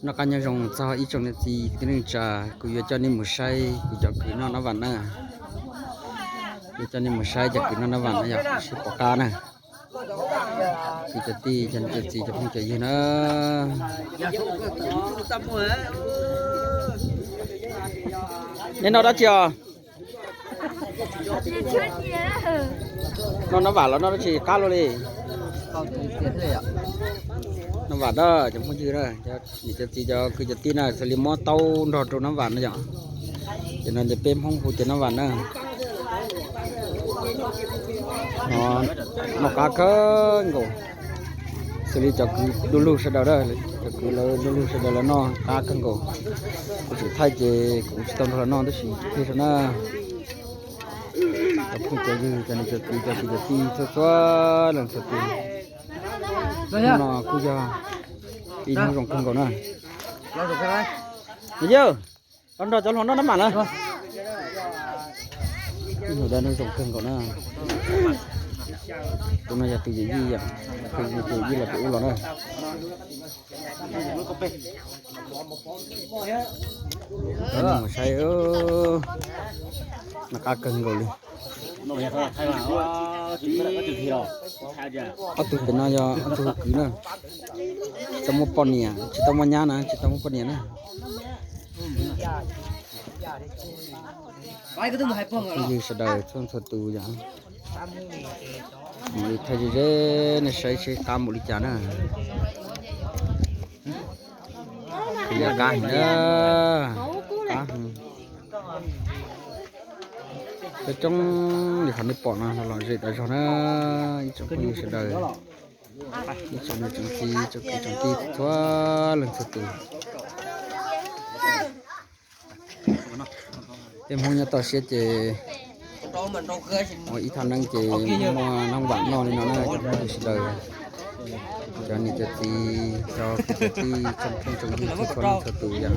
Noj qab nyob zoo txog ib tsoom niam txiv kwv tij neej tsa, kuv yuav coj nej mus saib kuv cov kwv noj nab vam na. Yuav coj nej mus saib cov kwv noj nab vam no yog sib pom qab na. Kwv cov tij cov niam cov txiv cov phooj cov ywg na. Nej noj dab tsi os? Noj nab vam los noj dab tsi qab luaj li? Nab vam na cov phooj ywg na, niam cov txiv cov kwv cov tij na, xws li muab taub nrog rau nab vam na yom. Ces no ces peb Hmoob hu tias nab vam na. Noj qab kawg nkaus. Xws li cov kwv du lug sawv daws na, cov kwv lawv du lug sawv daws lawv noj qab kawg nkaus. Kuv tseem thaij ces kuv tsis tau nrog lawv noj tab sis pliag rau na. Cov phooj cov ywg cov niam cov txiv cov kwv cov tij txhua txhua leej txhua tus, hnub no kuj yog ib hnub zoo kawg nkaus na. Yawg, los nrog cov hluas noj nab vam na. Ib hnub da hnub zoo kawg nkaus na. Tus no yog tus yawm yij yom, tus yawm yij los pem ub los na. Cov neeg mus saib, noj qab kawg nkaus li. Ob tug pem no yog ob tug kwv na, tsis tau muaj poj niam tsis tau muaj nyab na, tsis tau muaj poj niam na. Phooj ywg sawv daws txhua txhua tus yom, mus li thaij ze ze nej saib seb qab npaum li cas na. Qab heev na, qab heev. Coob coob li qhov nej pom no lom zem tas zog na, ib tsoom phooj ywg sawv daws, ib tsoom niam tsoom txiv tsoom kwv tsoom tij txhua leej txhua tus. Tej Hmoob nyob toj siab ces ua ib thaj neeb ces muaj nab vam noj li no na cov phooj ywg sawv daws, cov niam cov txiv cov kwv cov tij tsoom phooj tsoom ywg txhua leej txhua tus yom.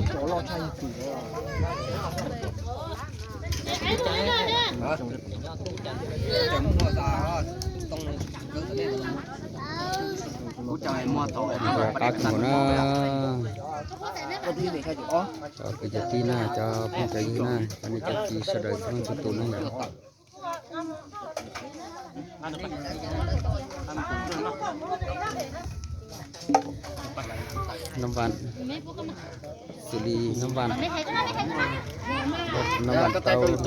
Qab kawg nkaus na. Cov kwv cov tij na, cov phooj cov ywg na, cov niam cov txiv sawv daws txhua leej txhua tus na yom. Nab vam, xws li nab vam, nab vam tau, nab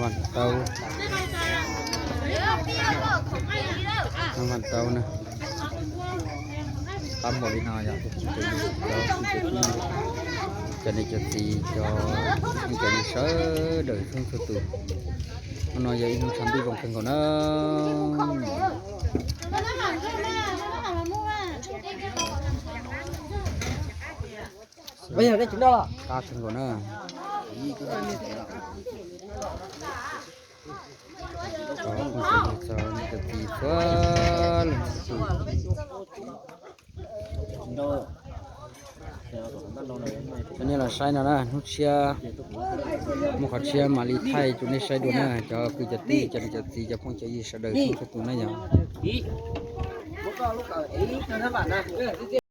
vam tau, nab vam tau na. Qab npaum li no yog cov kwv cov tij, cov niam cov txiv, cov phooj cov ywg sawv daws txhua leej txhua tus. Hnub no yog ib hnub tshav ntuj zoo kawg nkaus na. Qab kawg nkaus na. Cov phooj cov ywg txhua leej txhua tus. Cov nej los saib no na, hnub tshiab muaj qhov tshiab mam li thaij rau nej saib dua na, cov kwv cov tij cov niam cov txiv cov phooj cov ywg sawv daws txhua leej txhua tus na yom.